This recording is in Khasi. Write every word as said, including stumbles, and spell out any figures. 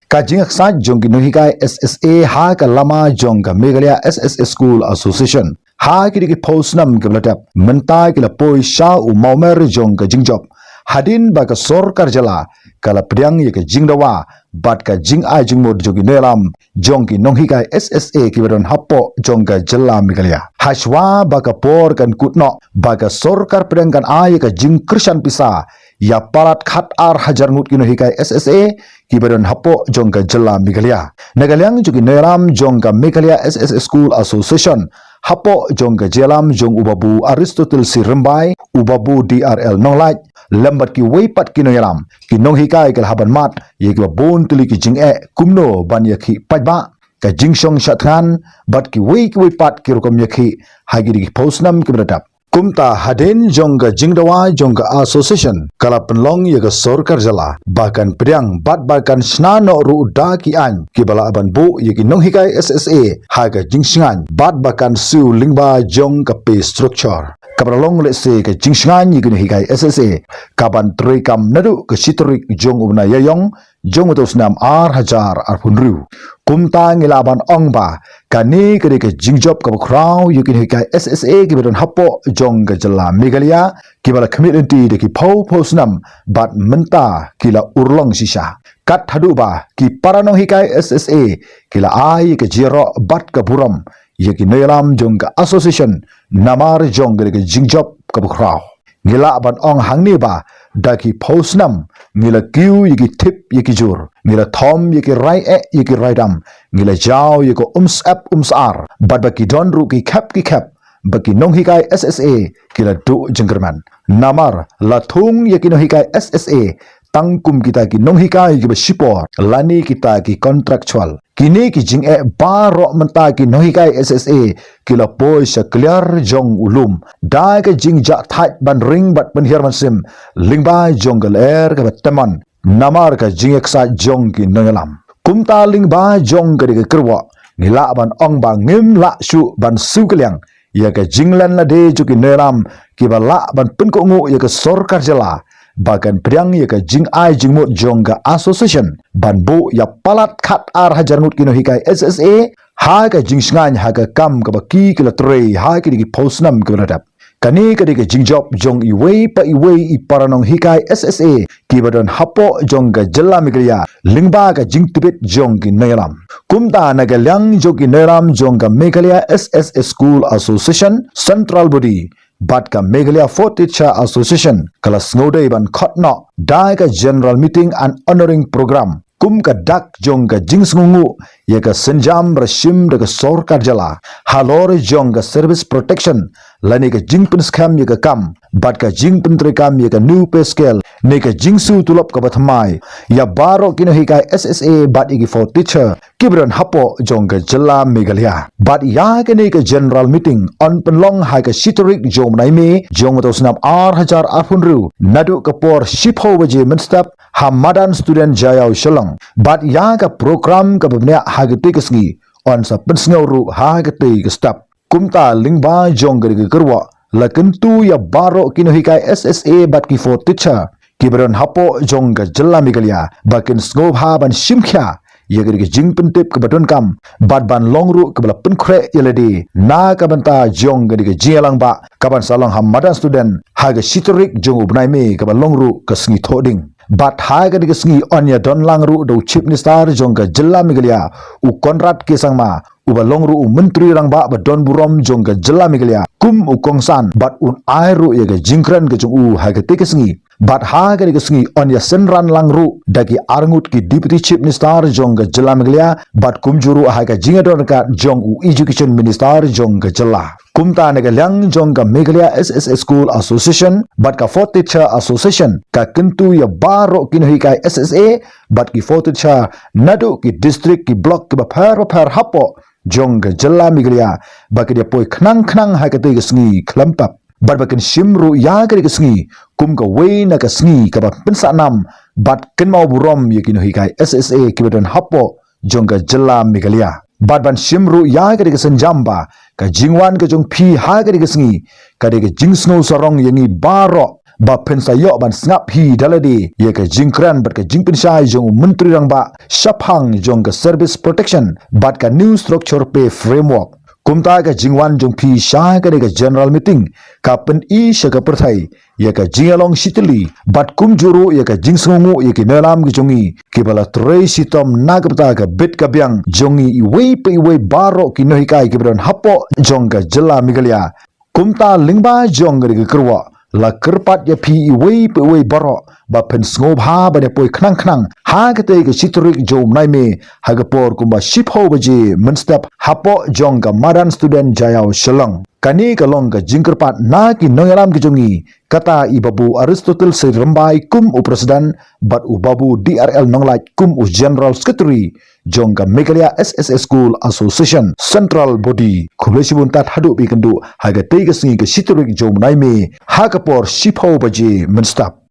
Ka jingïaksaid jong ki nonghikai S S A ha ka lama jong ka Meghalaya S S A School Association ha ki dei ki phew snem kiba la dep, mynta ki la poi sha u mawmer jong ka jingjop, hadien ba ka sorkar jylla ka la pdiang ïa ka jingdawa bad ka jingai jingmut jong ki nongïalam jong ki nonghikai S S A kiba don hapoh jong ka jylla Meghalaya. Hashwa ba ka por kan kut noh ba ka sorkar pdeng kan ai ïa ka jingkyrshan pisa ïa palat khat ar hajar ngut ki nonghikai S S A kiba don hapoh jong ka jylla Meghalaya. Na ka liang jong ki nongïalam jong ka Meghalaya S S A School Association, hapoh jong ka jingïalam jong u Babu Aristotle C Rymbai, u Babu D R L Nonglait, lem bad kiwei pat ki nongïalam, ki nonghikai ki la hap ban mad ïa kiba bun tylli ki jingeh kumno ban ïakhih paidbah, ka jingshong shah thngan bad kiwei kiwei pat ki rukom ïakhih ha ki dei ki phew snem kiba la dep. Kumta hadien jong ka jingdawa jong ka association ka la pynlong ïa ka sorkar jylla ba kan pdiang bad ba kan shna noh ruh da ki aiñ kiba lah ban buh ïa ki nonghikai S S A ha ka jingshngaiñ bad ba kan siew lyngba jong ka pay structure. Kaba la long lehse ka jingshngaiñ ïa ki nonghikai S S A ka ban treikam naduh ka shi tarik jong u bnai Ïaïong jong uto u snem ar hajar arphew hynriew. Kumta ngi lah ban ong ba kane ka dei ka jingjop kaba khraw ïa ki nonghikai S S A kiba don hapoh jong ka jylla Meghalaya kiba la khmih lynti da ki phew phew snem bad mynta ki la urlong shisha. Kat haduh ba ki para nonghikai S S A ki la ai ïa ka jingïaroh bad ka burom ïa ki nongïalam jong ka association namar jong ka dei ka jingjop kaba khraw. Ngi lah ban ong hangne ba da ki phew snem ngi la kiew ïa ki tip ïa ki jur, ngi la thom ïa ki rai eh ïa ki rai dam, ngi la jaw ïa ka umsyep umsyar bad ba ki don ruh ki khep ki khep ba ki nonghikai S S A ki la duh jingkyrmen. Namar la thung ïa ki nonghikai S S A tang kum kita ki nonghikai kiba shipor lane kita ki contractual. Kine ki jingeh baroh mynta ki nonghikai S S A ki la poi sha kliar jong u lum da ka jingjahthait ban ring bad pynhiar mynsiem lyngba jong ka lyer kaba tymmen namar ka jingïaksaid jong ki nongïalam. Kumta lyngba jong ka dei ka kyrwoh ngi lah ban ong ba ngim lah shuh ban siew kylliang ïa ka jinglen lade jong ki nongïalam kiba lah ban pynkohnguh ïa ka sorkar jylla ba kan pdiang ïa ka jingai jingmut jong ka association ban buh ïa palat khat ar hajar ngut ki nonghikai S S A ha ka jingshngaiñ ha ka kam kaba ki ki la trei ha ki dei ki phew snem kiba la dep. Kane ka dei ka jingjop jong iwei pa iwei i para nonghikai S S A kiba don hapoh jong ka jylla Meghalaya lyngba ka jingtbit jong ki nongïalam. Kumta na ka liang jong ki nongïalam jong ka Meghalaya S S A School Association Central Body bad ka Meghalaya Fourth Teacher Association ka la sngewdei ban khot noh da ka General Meeting and Honouring Programme kum ka dak jong ka jingsngewnguh ïa ka sienjam ba la shim da ka sorkar jylla halor jong ka service protection lane ka jingpynskhem ïa ka kam bad ka jingpyntreikam ïa ka new pay scale ne ka jingsiew tulop kaba thymmai ïa baroh ki nonghikai S S A bad ïa ki fourth teacher kiba don hapoh jong ka jylla Meghalaya. Bad ïa kane ka general meeting yn pynlong ha ka shi tarik jong u bnai May jong uto u snem ar hajar arphew hynriew naduh ka por shiphew baje mynstep ha madan Student Jaiaw Shillong. Bad ïa ka program kaba bniah ha katei ka sngi yn sa pynsngew ruh ha katei ka step. Kumta lyngba jong ka dei ka kyrwoh la kyntu ïa baroh ki nonghikai S S A bad ki fourth teacher kiba don hapoh jong ka jylla Meghalaya ba kin sngewbha ban shim khia ïa ka dei ka jingpyntip kaba donkam bad ban long ruh kaba la pynkhreh ïa lade na ka bynta jong ka dei ka jingïalang ba kaban sa long ha madan Student ha ka shi tarik jong u bnai May kaba long ruh ka sngi thohdieng. Bad ha ka dei ka sngi yn ïa don lang ruh da u Chief Minister jong ka jylla Meghalaya u Conrad K Sangma uba long ruh u Myntri Rangbah ba don burom jong ka jylla Meghalaya kum u kongsan bad un ai ruh ïa ka jingkren ka jong u ha katei ka sngi. Bad ha katei ka sngi yn ïa synran lang ruh da ki arngut ki Deputy Chief Minister jong ka jylla Meghalaya bad kumjuh ruh ha ka jingïadon ryngkat jong u Education Minister jong ka jylla. Kumta na ka liang jong ka Meghalaya S S A School Association bad ka Fourth Teacher Association ka kyntu ïa baroh ki nonghikai S S A bad ki fourth teacher naduh ki district ki block kiba pher bapher hapoh jong ka jylla Meghalaya ba kin ïa poi khnang khnang ha katei ka sngi khlem pep bad ba kin shim ruh ïa katei ka sngi kum kawei na ka sngi kaba pynsahnam bad kynmaw burom ïa ki nonghikai S S A kiba don hapoh jong ka jylla Meghalaya. Bad ban shim ruh ïa katei ka sienjam ba ka jingwan ka jong phi ha katei ka sngi ka dei ka jingsngew sarong ïa ngi baroh ba phin sa ïoh ban sngap hi da lade ïa ka jingkren bad ka jingpynshai jong u Myntri Rangbah shaphang jong ka service protection bad ka new structure pay framework. Kumta ka jingwan jong phi sha kane ka general meeting ka pyni sha ka pyrthei ïa ka jingïalong shitylli bad kumjuh ruh ïa ka jingsngewnguh ïa ki nongïalam ki jong ngi kiba la trei shitom na ka bynta ka bit ka biang jong ngi iwei pa iwei baroh ki nonghikai kiba don hapoh jong ka jylla Meghalaya. Kumta lyngba jong kane ka kyrwoh la kyrpad ïa phi iwei pa iwei baroh ba phin sngewbha ban ïa poi khnang khnang ha katei ka shi tarik jong u bnai May ha ka por kumba shiphew baje mynstep hapoh jong ka Madan Student Jaïaw Shillong. Kane ka long ka jingkyrpad na ki nongïalam ki jong ngi, kata i Babu Aristotle Syrembai kum u president bad u Babu D R L Nonglait kum u general secretary jong ka Meghalaya S S A School Association Central Body. Khublei shibun tad haduh ba ïakynduh ha katei ka sngi ka shi tarik jong u bnai May ha ka por shiphew baje mynstep.